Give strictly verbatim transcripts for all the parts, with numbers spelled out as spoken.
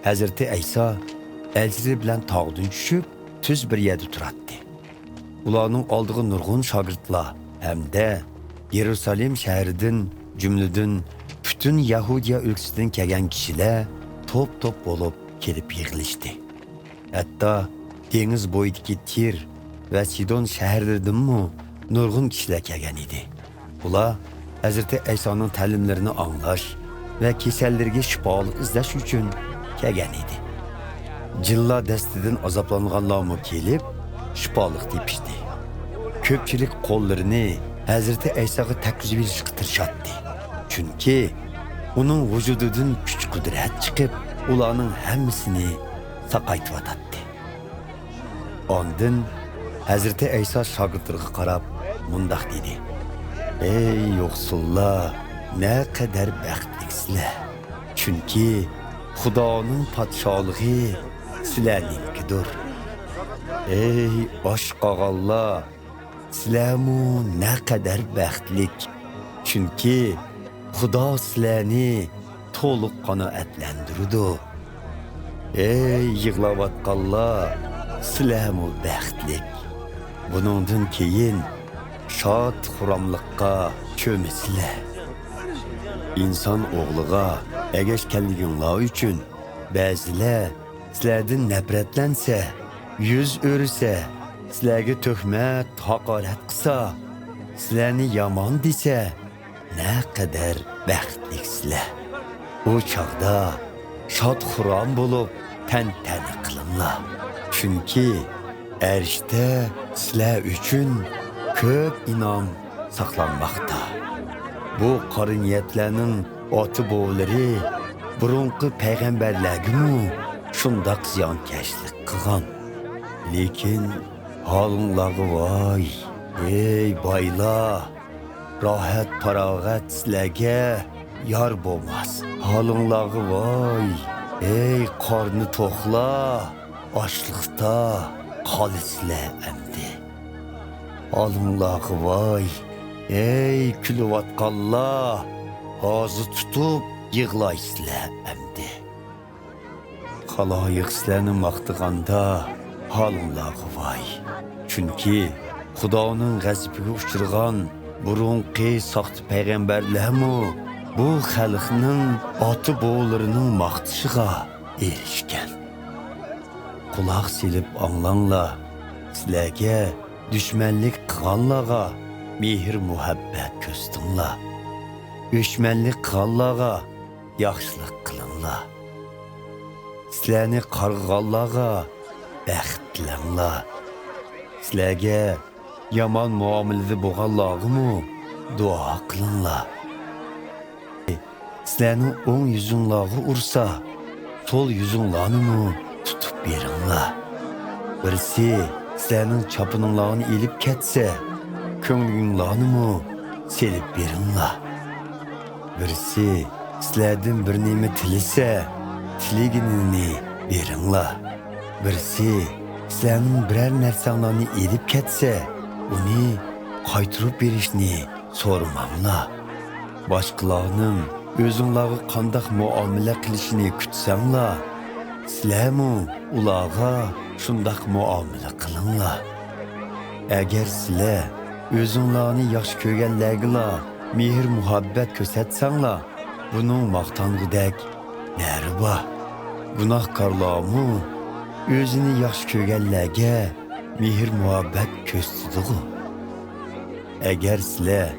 ھەزرىتى ئەيسا ئەلچىلىرى بىلەن تاغدىن چۈشۈپ، تۈز بىر يەردە تۇراتتى. ئۇلارنىڭ ئالدىغا نۇرغۇن شاگىرتلار ھەمدە يېرۇسالېم شەھىرىدىن، جۈملىدىن پۈتۈن يەھۇدىيە ئۆلكىسىدىن كەلگەن كىشىلەر توپ-توپ بولۇپ كېلىپ يىغىلىشتى. ھەتتا دېڭىز بويىدىكى تىر ۋە سىدون شەھەرلىرىدىنمۇ نۇرغۇن كىشىلەر كەلگەن ئىدى. ئۇلار ھەزرىتى ئەيسانىڭ تەلىملىرىنى ئاڭلاش ۋە كېسەللىرىگە شىپالىق ئىزدەش ئۈچۈن كەلگەن ئىدى. جىنلار دەستىدىن ئازابلانغانلارمۇ كېلىپ، شىپالىق تېپىشتى. كۆپچىلىك قوللىرىنى ھەزرىتى ئەيساغا تەگكۈزۈۋېلىشقا تىرىشاتتى. چۈنكى ئۇنىڭ ۋۇجۇدىدىن كۈچ-قۇدرەت چىقىپ، ئۇلارنىڭ ھەممىسىنى ساقايتىۋاتاتتى. ئاندىن ھەزرىتى ئەيسا شاگىرتلىرىغا قاراپ مۇنداق دېدى: «ئەي يوقسۇللار، نەقەدەر بەختلىكسىلەر! چۈنكى خۇدانىڭ پادىشاھلىقى سىلەرنىڭكىدۇر. ئەي ئاچ قالغانلار، سىلەرمۇ نەقەدەر بەختلىك! چۈنكى خۇدا سىلەرنى تولۇق قانائەتلەندۈرىدۇ. ئەي يىغلاۋاتقانلار، سىلەرمۇ بەختلىك! بۇنىڭدىن كېيىن شاد-خۇراملىققا چۆمىسىلەر. ئىنسان ئوغلىغا ئەگەشكەنلىكىڭلار ئۈچۈن بەزىلەر سىلەردىن نەپرەتلەنسە، يۈز ئۆرۈسە، سىلەرگە تۆھمەت، ھاقارەت قىلسا، سىلەرنى يامان دېسە، نەقەدەر بەختلىكسىلەر! ئۇ چاغدا شاد-خۇرام بولۇپ، تەنتەنە قىلىڭلار. چۈنكى ئەرشتە سىلەر ئۈچۈن كۆپ ئىنئام ساقلانماقتا. بۇ قارا نىيەتلەرنىڭ ئاتا-بوۋىلىرى بۇرۇنقى پەيغەمبەرلەرگىمۇ شۇنداق زىيانكەشلىك قىلغان. لېكىن ھالىڭلارغا ۋاي، ئەي بايلار! راھەت-پاراغەت سىلەرگە يار بولماس. ھالىڭلارغا ۋاي، ئەي قارنى توقلار! ئاچلىقتا قالىسىلەر ئەمدى. ھالىڭلارغا ۋاي، ئەي كۈلۈۋاتقانلار! ھازا تۇتۇپ يىغلايسىلەر ئەمدى. خالايىق سىلەرنى ماختىغاندا، ھالىڭلارغا ۋاي! چۈنكى خۇدانىڭ غەزىپىگە ئۇچرىغان بۇرۇنقى ساختا پەيغەمبەرلەرمۇ بۇ خەلقنىڭ ئاتا-بوۋىلىرىنىڭ ماختىشىغا ئېرىشكەن. قۇلاق سېلىپ ئاڭلاڭلار، سىلەرگە دۈشمەنلىك قىلغانلارغا مېھىر-مۇھەببەت كۆرسىتىڭلار. ئۆچمەنلىك قىلغانلارغا ياخشىلىق قىلىڭلار. سىلەرنى قارغىغانلارغا بەخت تىلەڭلار. سىلەرگە يامان مۇئامىلىدە بولغانلارغىمۇ دۇئا قىلىڭلار. سىلەرنىڭ ئوڭ يۈزۈڭلارغا ئۇرسا، سول يۈزۈڭلارنىمۇ تۇتۇپ بېرىڭلار. بىرسى سىلەرنىڭ چاپىنىڭلارنى ئېلىپ كەتسە، كۆڭلىكىڭلارنىمۇ سېلىپ بېرىڭلار. بىرسى سىلەردىن بىر نېمە تىلىسە، تىلىگىنىنى بېرىڭلار. بىرسى سىلەرنىڭ بىرەر نەرسەڭلارنى ئېلىپ كەتسە، ئۇنى قايتۇرۇپ بېرىشنى سورىماڭلار. باشقىلارنىڭ ئۆزۈڭلارغا قانداق مۇئامىلە قىلىشىنى كۈتسەڭلار، سىلەرمۇ ئۇلارغا شۇنداق مۇئامىلە قىلىڭلار. ئەگەر سىلەر ئۆزۈڭلارنى ياخشى كۆرگەنلەرگىلا مېھىر-مۇھەببەت كۆرسەتسەڭلار، بۇنىڭ ماختانغۇدەك نەرى بار؟ گۇناھكارلارمۇ ئۆزىنى ياخشى كۆرگەنلەرگە مېھىر-مۇھەببەت كۆرسىتىدىغۇ؟ ئەگەر سىلەر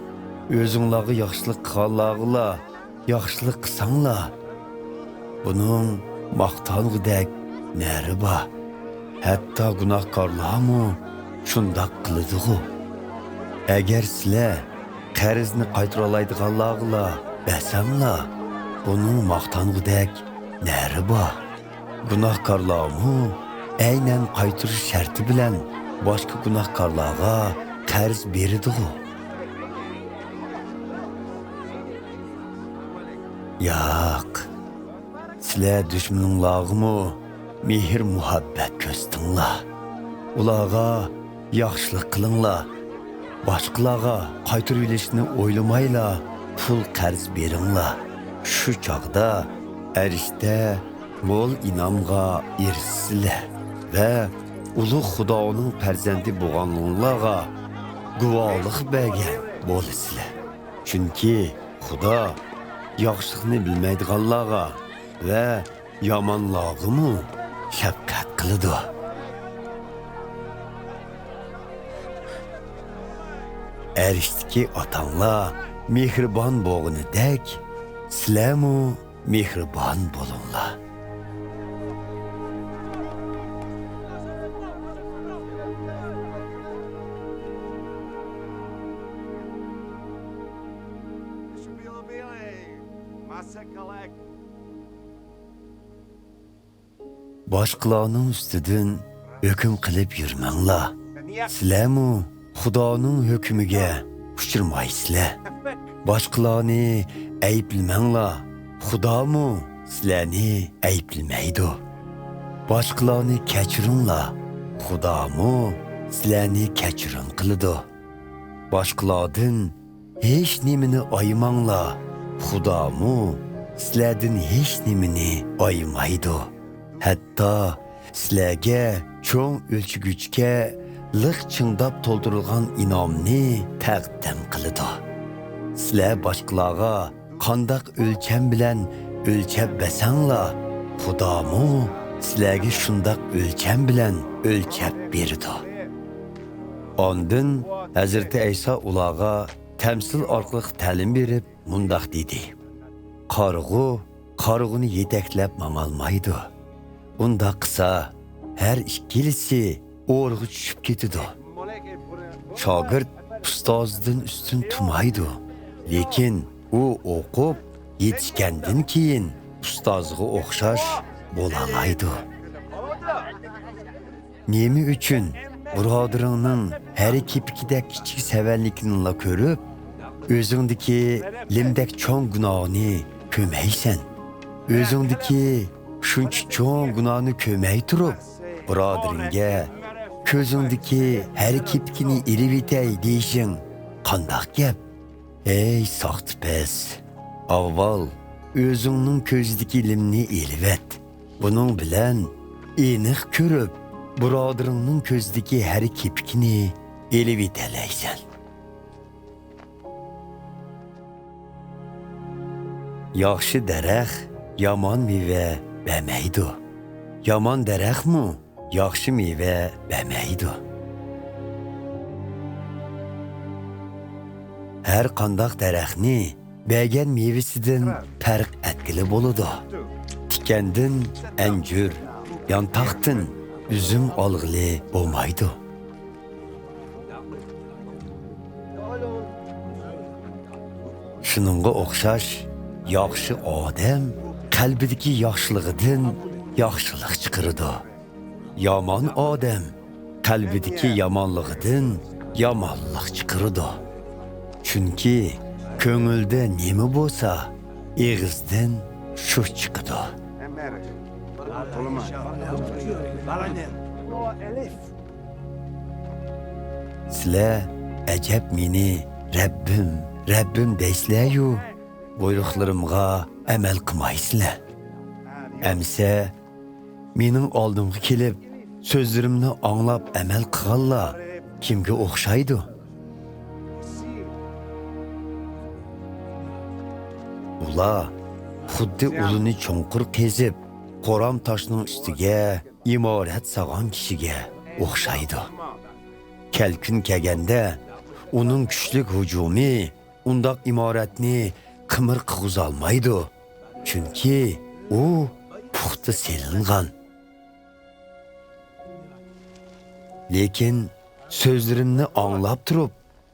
ئۆزۈڭلارغا ياخشىلىق قىلغانلارغىلا ياخشىلىق قىلساڭلار، بۇنىڭ ماختانغۇدەك نەرى بار؟ ھەتتا گۇناھكارلارمۇ شۇنداق قىلىدىغۇ؟ ئەگەر سىلەر قەرزنى قايتۇرالايدىغانلارغىلا بەرسەڭلار، بۇنىڭ ماختانغۇدەك نەرى بار؟ گۇناھكارلارمۇ ئەينەن قايتۇرۇش شەرتى بىلەن باشقا گۇناھكارلارغا قەرز بېرىدىغۇ؟ ياق، سىلەر دۈشمىنىڭلارغىمۇ مېھىر-مۇھەببەت كۆرسىتىڭلار. ئۇلارغا ياخشىلىق قىلىڭلار. باشقىلارغا قايتۇرۇۋېلىشنى ئويلىمايلا پۇل قەرز بېرىڭلار. شۇ چاغدا ئەرشتە مول ئىنئامغا ئېرىشىسىلەر ۋە ئۇلۇغ خۇدانىڭ پەرزەنتى بولغانلىقىڭلارغا گۇۋاھلىق بەرگەن بولىسىلەر. چۈنكى خۇدا ياخشىلىقنى بىلمەيدىغانلارغا ۋە يامانلارغىمۇ شەپقەت قىلىدۇ. ئەرشتىكى ئاتاڭلار مېھرىبان بولغىنىدەك، سىلەرمۇ مېھرىبان بولۇڭلار. باشقىلارنىڭ ئۈستىدىن ھۆكۈم قىلىپ يۈرمەڭلار. سىلەرمۇ خۇدانىڭ ھۆكمىگە ئۇچرىمايسىلەر. باشقىلارنى ئەيىبلىمەڭلار، خۇدامۇ سىلەرنى ئەيىبلىمەيدۇ. باشقىلارنى كەچۈرۈڭلار، خۇدامۇ سىلەرنى كەچۈرۈم قىلىدۇ. باشقىلاردىن ھېچ نېمىنى ئايىماڭلار، خۇدامۇ سىلەردىن ھېچ نېمىنى ئايىمايدۇ. ھەتتا سىلەرگە چوڭ ئۆلچىگۈچكە لىق چىڭداپ تولدۇرۇلغان ئىنئامنى تەقدىم قىلىدۇ. سىلەر باشقىلارغا قانداق ئۆلچەم بىلەن ئۆلچەپ بەرسەڭلار، خۇدامۇ سىلەرگە شۇنداق ئۆلچەم بىلەن ئۆلچەپ بېرىدۇ. ئاندىن ھەزرىتى ئەيسا ئۇلارغا تەمسىل ئارقىلىق تەلىم بېرىپ مۇنداق دېدى: «قارىغۇ قارىغۇنى يېتەكلەپ ماڭالمايدۇ. ئۇنداق قىلسا، ھەر ئىككىلىسى ئورىغا چۈشۈپ كېتىدۇ. شاگىرت ئۇستازىدىن ئۈستۈن تۇرمايدۇ، لېكىن ئۇ ئوقۇپ يېتىشكەندىن كېيىن ئۇستازىغا ئوخشاش بولالايدۇ.» نېمە ئۈچۈن بۇرادىرىڭنىڭ ھەر كېپىكىدەك كىچىك سەۋەنلىكىنىلا كۆرۈپ، ئۆزۈڭدىكى لىمدەك چوڭ گۇناھنى كۆرمەيسەن؟ ئۆزۈڭدىكى شۇنچە چوڭ گۇناھنى كۆرمەي تۇرۇپ، بۇرادىرىڭگە «كۆزۈڭدىكى ھەر كېپىكىنى ئېلىۋېتەي» دېيىشىڭ قانداق گەپ؟ ئەي ساختىپەز! ئاۋۋال ئۆزۈڭنىڭ كۆزىدىكى لىمنى ئېلىۋەت. بۇنىڭ بىلەن ئېنىق كۆرۈپ، بۇرادىرىڭنىڭ كۆزىدىكى ھەر كېپىكىنى ئېلىۋېتەلەيسەن. ياخشى دەرەخ يامان مېۋە بەرمەيدۇ. يامان دەرەخمۇ ياخشى مېۋە بەرمەيدۇ. ھەر قانداق دەرەخنى بەرگەن مېۋىسىدىن پەرق ئەتكىلى بولىدۇ. تىكەندىن ئەنجۈر، يانتاقتىن ئۈزۈم ئالغىلى بولمايدۇ. شۇنىڭغا ئوخشاش، ياخشى ئادەم قەلبىدىكى ياخشىلىقىدىن ياخشىلىق چىقىرىدۇ. يامان ئادەم قەلبىدىكى يامانلىقىدىن يامانلىق چىقىرىدۇ. چۈنكى كۆڭۈلدە نېمە بولسا، ئېغىزدىن شۇ چىقىدۇ. سىلەر ئەجەب مېنى «رەببىم، رەببىم» دەيسىلەريۇ، بۇيرۇقلىرىمغا ئەمەل قىلمايسىلەر. ئەمىسە مېنىڭ ئالدىمغا كېلىپ، سۆزلىرىمنى ئاڭلاپ ئەمەل قىلغانلار كىمگە ئوخشايدۇ؟ ئۇلار خۇددى ئۇلىنى چوڭقۇر قېزىپ، قورام تاشنىڭ ئۈستىگە ئىمارەت سالغان كىشىگە ئوخشايدۇ. كەلكۈن كەلگەندە، ئۇنىڭ كۈچلۈك ھۇجۇمى ئۇنداق ئىمارەتنى قىمىر قىلغۇزالمايدۇ، چۈنكى ئۇ پۇختا سېلىنغان. لېكىن سۆزلىرىمنى ئاڭلاپ تۇرۇپ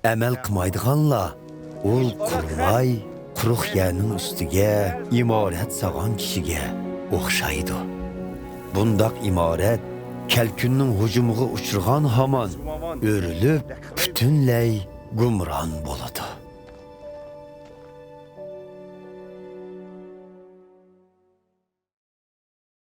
ئەمەل قىلمايدىغانلار ئۇل قۇرماي، قۇرۇق يەرنىڭ ئۈستىگە ئىمارەت سالغان كىشىگە ئوخشايدۇ. بۇنداق ئىمارەت كەلكۈننىڭ ھۇجۇمىغا ئۇچرىغان ھامان ئۆرۈلۈپ، پۈتۈنلەي گۇمران بولىدۇ.